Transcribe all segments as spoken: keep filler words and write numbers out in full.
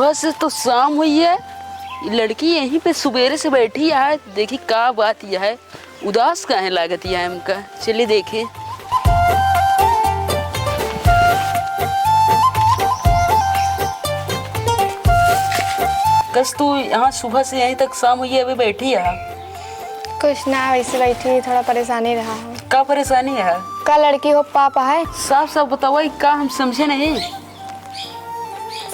बस तो शाम हुई है, ई लड़की यहीं पे सुबेरे से बैठी है। देखी का बात यह है, उदास काहे लागत यह है हमका। चली देखी। कस तू यहाँ सुबह से यहीं तक शाम हुई है, अभी बैठी है? कुछ ना, वैसे बैठी, थोड़ा परेशानी रहा है। का परेशानी है? का लड़की हो पापा है? साफ साफ बतावा, ई का हम समझे नहीं।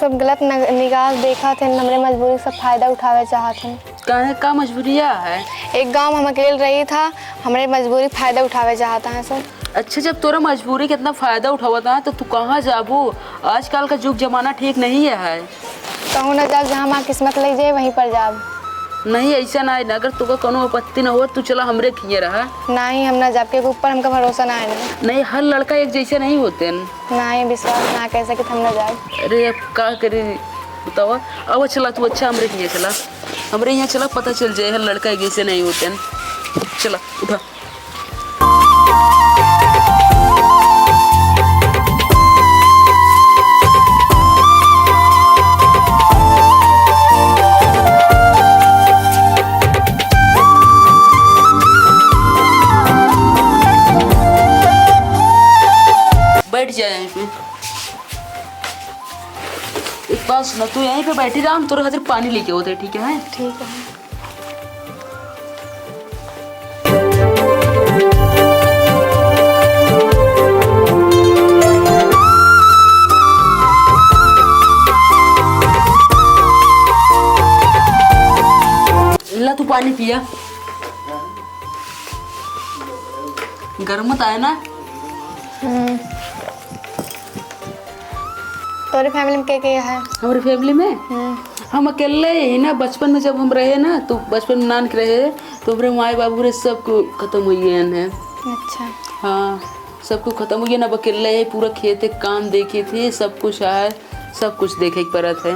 सब गलत न-, निगाह देखत हैं, हमरे मजबूरी से फायदा उठावे चाहत हैं। काहे, का मजबूरिया है? एक गाँव हम अकेले रही था, हमरे मजबूरी फायदा उठावे चाहत हैं सब। अच्छा, जब तोरा मजबूरी के इतना फायदा उठावत है, तो तू कहाँ जाबू? आजकल का जुग जमाना ठीक नहीं है। कहूँ ना जाब, जहाँ हमार किस्मत ले जाए, वहीं पर जाब। नहीं, ऐसा ना है ना, अगर तोका कोनो आपत्ति ना हो, तू चला हमरे खिया रहा। नहीं, हम ना जाब, के ऊपर हमका भरोसा ना है ना। नहीं, हर लड़का एक जैसे नहीं होते हैं। नहीं, विश्वास ना कर सके, हम ना जाब। अरे, अब का करी, बतावा। अब चला तू, अच्छा, हमरे खिया चला, हमरे यहाँ चला, पता चल जाए, हर लड़का एक जैसे नहीं होते हैं। चला, उठा। बैठ जा यहीं पे। एक बात सुना, तू यहीं पे बैठी रहा, हम तोरे खातिर पानी लेके होते, ठीक है? ठीक है। ला तू पानी पिया। गरम मत आया ना। हम्म। तोरे family में के के है? हमारे family में? हम्म। हम अकेले ही ना, बचपन में जब हम रहे ना, तो बचपन में नान के रहे, तो हमरे माई बाबू रे सब को खत्म हो गए हैं। अच्छा। हाँ, सब को खत्म हो गए ना, अब अकेले ही पूरा खेत के काम देखे थे, सब कुछ है, सब कुछ देखे के पड़त है।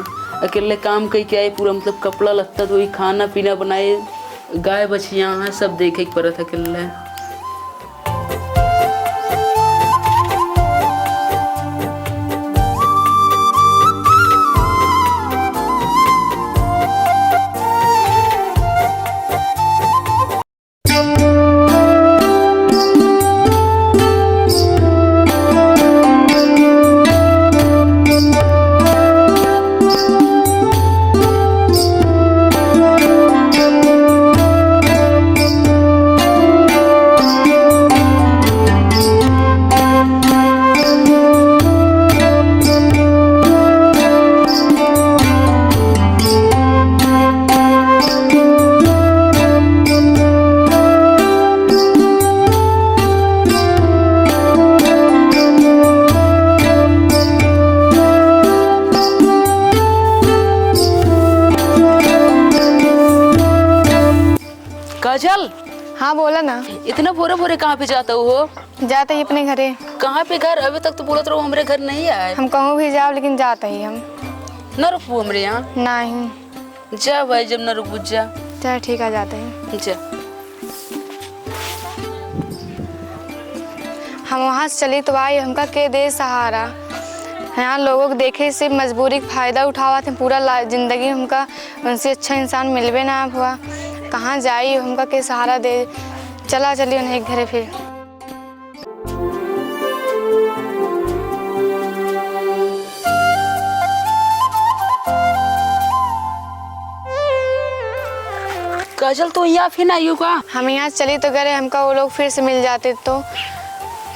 अकेले काम कई के आए, पूरा मतलब कपड़ा लत्ता धोई, खाना पीना बनाए, गाय बछिया है, सब देखे के पड़त है अकेले। काजल। हाँ, बोला ना। इतना भोरे भोरे कहाँ पे जाता हो? जाते ही अपने घरे। कहाँ पे घर? अभी तक तो बोलत रहो हमरे घर नहीं आए। हम कहूँ भी जाओ, लेकिन जाते ही हम। न रुकबू हमरे यहाँ? नहीं। जा भाई, जब न रुकबू, जा। चल ठीक है, जाते ही। जा। हम वहाँ से चली तो आई, हमका के दे सहारा। यहाँ लोगों के देखे से मजबूरी के फायदा उठावत हैं, पूरा ला-, जिंदगी हमका उनसे अच्छा इंसान मिलबे ना हुआ। कहाँ जाई, हमका के सहारा दे? चला चली उन्हें एक घरे फिर। काजल, तू यहाँ फिर आई हो का? हम यहाँ चली तो गए, हमका वो लोग फिर से मिल जाते तो।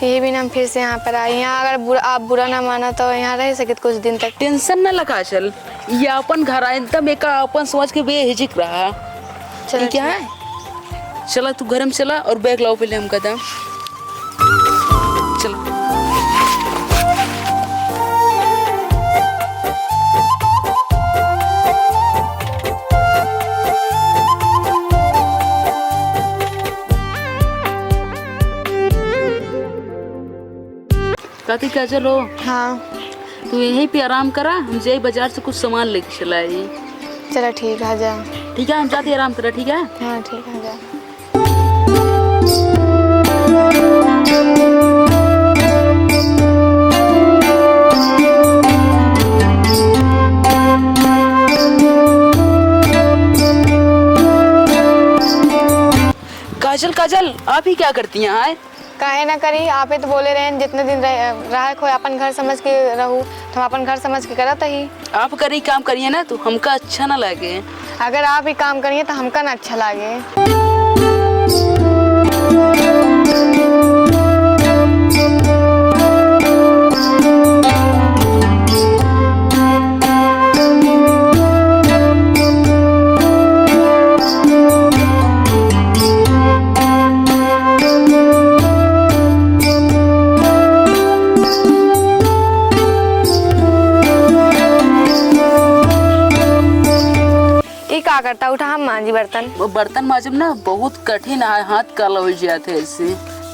यही भी ना, हम फिर से यहाँ पर आई। यहाँ अगर बुरा, आप बुरा ना माना तो यहाँ रह सकित कुछ दिन तक। Tension ना ला काजल, ये अपन घर आए, एकदम एका अपन समझ के बेहिचक रहा। चलो ठीक है? चला तू घर में चला और bag लाओ पहले हमका दा। चला। काकी काजल हो। हाँ। तू यहीं पे आराम करा, हम जाई बाजार से कुछ सामान लेके चला आई। चला ठीक है, जा। ठीक है, हम जाते आराम करा, ठीक है? हाँ, ठीक है, जा। काजल, आप ही क्या करती हैं, आय? काहे ना करी, आप ही तो बोले रहेन, जितने दिन रह, रहे खोए, अपन घर समझ के रहू, तो हम अपन घर समझ के करत ही। आप करी काम करिए ना, तो हमका अच्छा ना लागे। अगर आप ही काम करिए, तो हमका ना अच्छा लागे। ई का करता? उठा, हम मांजी बर्तन। वो बर्तन मांजब ना, बहुत कठिन है, हाथ काला हो जात है इससे।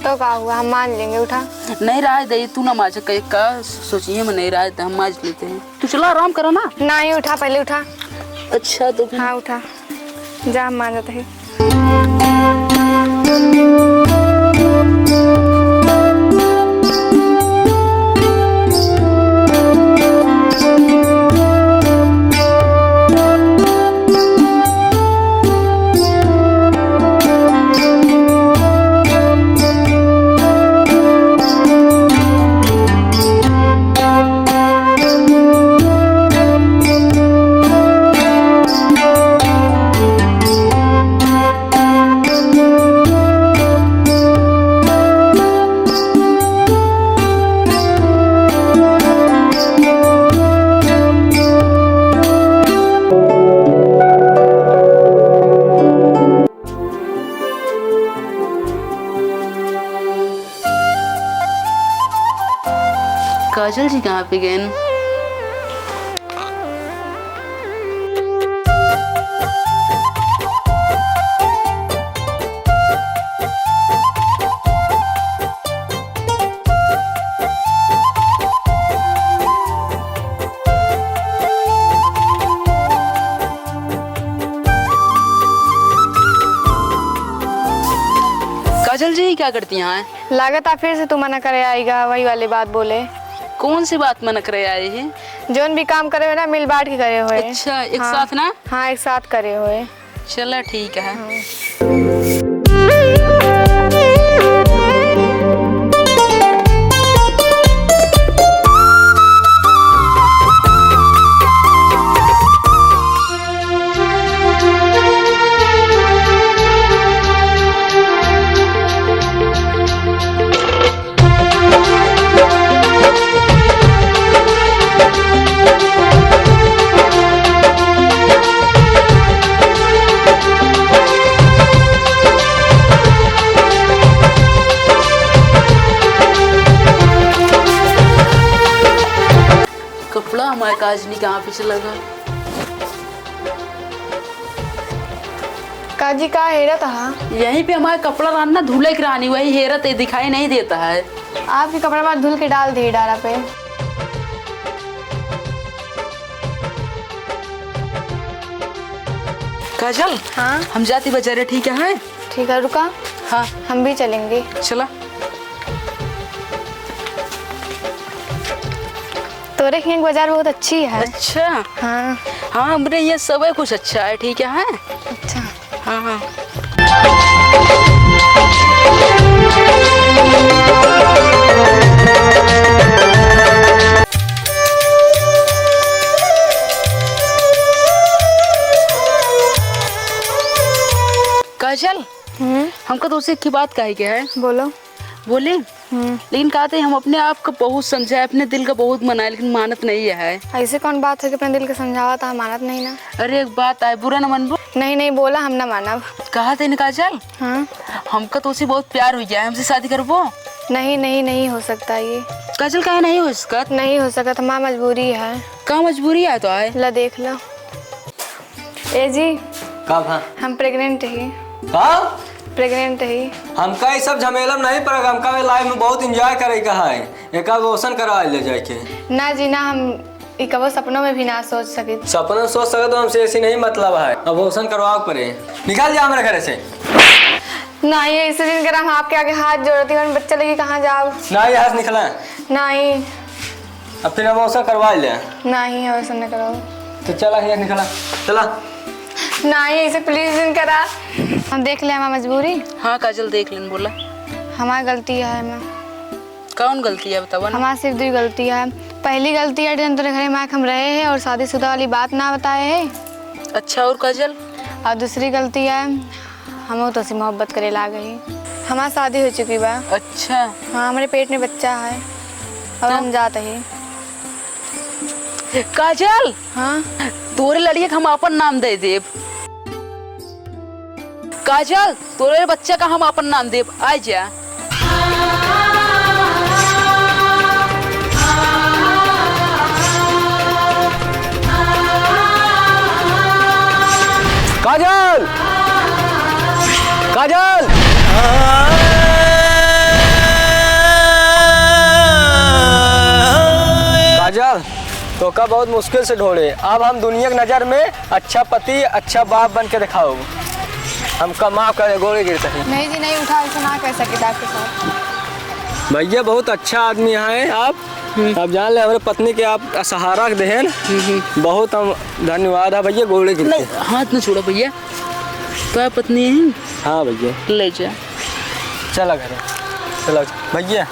तो का हुआ, हम मांज लेंगे, उठा। नहीं रहा दे, तू ना मांज, कहे का सोचिए में नहीं रहा, तो हम मांज लेते हैं। तू चला, आराम करो ना। नहीं, उठा, पहले उठा। अच्छा, तो फिर हाँ, उठा, जा, हम मांजत है। काजल जी कहाँ पे गए? काजल जी, क्या करती हैं? लागत आ फिर से तू मना करे आएगा, वही वाली बात बोले। कौन सी बात मना करे आए हैं? जोन भी काम करे हो ना, मिल बांट के करे होए। अच्छा, एक हाँ। साथ ना? हाँ, एक साथ करे होए। चला, ठीक है। हाँ। कपड़ा हमारे काजनी कहाँ पे चला गया? काजी का हेरत हा? यहीं पे हमारे कपड़ा रहन ना, धुले के रहनी, वही हेरत है, दिखाई नहीं देता है। आपके कपड़ा में धुल के डाल दे डारा पे। काजल, हाँ? हम जाती बाजारे, ठीक है? ठीक है, रुका। हाँ। हम भी चलेंगे। चला। तोरे के यहाँ बाजार बहुत अच्छी है। अच्छा। हाँ। हाँ, हमरे यहाँ सब कुछ अच्छा है, ठीक है? अच्छा। हाँ, हाँ। काजल, हम्म? हमका तोसे एक बात कहे के है। बोलो। बोले? हम्म। लेकिन कहते हम अपने आप को बहुत समझाए, अपने दिल का बहुत मनाए, लेकिन मानत नहीं है। ऐसे कौन बात है कि अपने दिल का समझावा था, मानत नहीं ना? अरे एक बात आए, बुरा न मनबो। नहीं, नहीं, बोला हम ना मानब। कहते न काजल, हाँ? हमका तोसे बहुत प्यार हो गया है, हमसे शादी करबो? नहीं, नहीं, नहीं हो सकता ये। काजल काहे नहीं हो सकत? नहीं हो सकत, हमार मजबूरी है। का मजबूरी है तो आए? ला देख ला। ए जी। का भा? हम pregnant ही। का? Pregnant ही। हमका ई सब झमेला में नहीं पड़े, हमका ए life में बहुत enjoy करे का है। एका abortion करवा ले जाए के। ना जी ना, हम ई कबो सपनों में भी ना सोच सकित। सपनों में सोच सकत हो, हमसे ऐसी नहीं मतलब है। Abortion करवाओ पड़े। निकल जा हमारे घर से। नहीं, ऐसे दिन कर हम आपके आगे हाथ जोड़ती हूँ, बच्चा लेके कहाँ जाओ? नहीं, यहाँ से निकला। नहीं। अब फिर हम abortion करवा ले। नहीं, abortion न कराओ। तो चला, यहाँ निकला। चला। नहीं, ऐसे please जिन करा। हम देख ले हमार मजबूरी। हाँ काजल, देख लेन, बोला। हमार गलती है, हमार कौन गलती है, बतावा ना। हमार सिर्फ दुई गलती है। पहली गलती है, जन तोरे घरे में आके हम रहे हैं और शादीशुदा वाली बात ना बताए हैं। अच्छा, और काजल? और दूसरी गलती है, हम तो से मोहब्बत करे लाग ही। हमार शादी हो चुकी बा। अच्छा। हाँ, हमरे पेट में बच्चा है और तो? हम जात ही। काजल, हाँ? तोरे लड़िया के हम आपन नाम दे देब। काजल, तोरे बच्चा का हम आपन नाम देब, आ जा। काजल! काजल! काजल, तोका बहुत मुश्किल से ढोले। अब हम दुनिया के नजर में अच्छा पति, अच्छा बाप बन के दिखाओ। हमका माफ कर दे, गोड़े गिरत ही। नहीं जी, नहीं उठा, ऐसा ना कर सके डॉक्टर साहब। भैया, बहुत अच्छा आदमी है आप। हम्म। आप जान ले, हमरे पत्नी के आप सहारा देहेन। हम्म, हम्म। बहुत हम धन्यवाद है भैया, गोड़े गिरत ही। नहीं, हाथ न छोड़ा भैया, तो आप पत्नी है? हाँ भैया। ले जा। चला घरे, चला भैया।